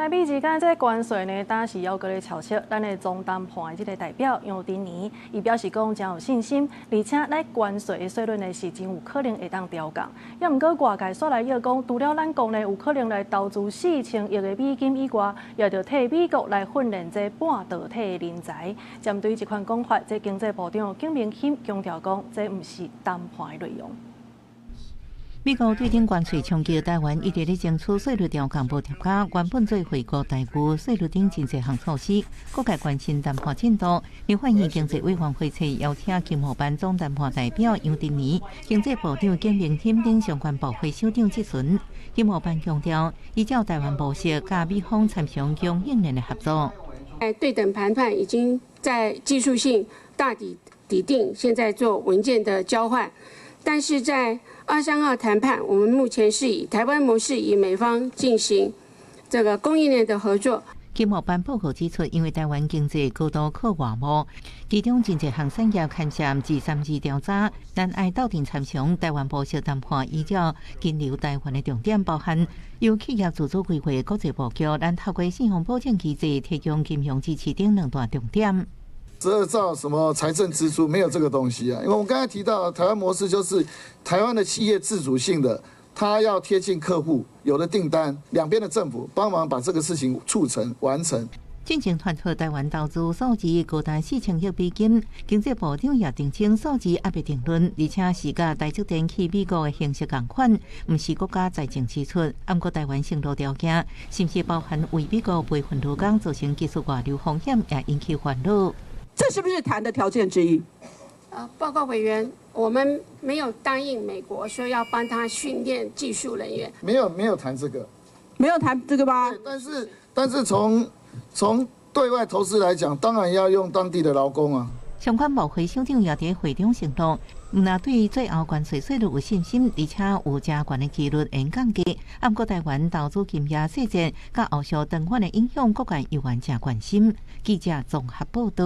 台美之間這關稅呢，當時猶閣咧炒熱。咱的總談判的這個代表楊振寧，伊表示講誠有信心，而且咱關稅的稅率呢是真有可能會當調降。也毋過外界煞來臆講，除了咱國內有可能來投資4000億的美金以外，也著替美國來訓練這半導體的人才。針對這款講法，這經濟部長景明鑫強調講，這毋是談判的內容。美國對等關稅衝擊台灣，一直咧爭取稅率調降無疊加，原本做惠國待遇稅率等真濟項措施，各界關心談判進度。立法院經濟委員會冊邀請經貿辦總談判代表楊振寧、經濟部長景明鑫等相關部會首長質詢。經貿辦強調，依照台灣模式，佮美方參詳供應鏈的合作。對等談判已經在技術性大抵底定，現在做文件的交換，但是在23號談判，我們目前是以台灣模式與美方進行這個供應鏈的合作。經貿辦報告指出，因為台灣經濟高度靠外貿，其中真濟項產業牽涉第三次調查，咱愛鬥陣參詳台灣模式談判，依照金流台灣的重點，包含由企業自主規劃國際布局，咱透過信用保證機制提供金融支持等兩大重點。 12兆什麼財政支出沒有這個東西啊？因為我們剛才提到台灣模式，就是台灣的企業自主性的，它要貼近客戶，有了訂單，兩邊的政府幫忙把這個事情促成完成。進前傳出台灣投資數字高達4000億美金，經濟部長也澄清數字猶未定論，而且是佮台積電去美國的形式仝款，毋是國家財政支出。毋過台灣承諾條件，是毋是包含為美國培訓勞工造成技術外流風險，也引起煩惱。這是不是談的條件之一？報告委員，我們沒有答應美國說要幫他訓練技術人員。沒有，沒有談這個。沒有談這個嗎？但是從對外投資來講，當然要用當地的勞工啊。相關部會首長也佇會中承諾，毋但對最後關稅稅率有信心，而且有誠懸的幾率會降低。毋過台灣投資金額細節，佮後續長遠的影響，各界猶原誠關心。記者綜合報道。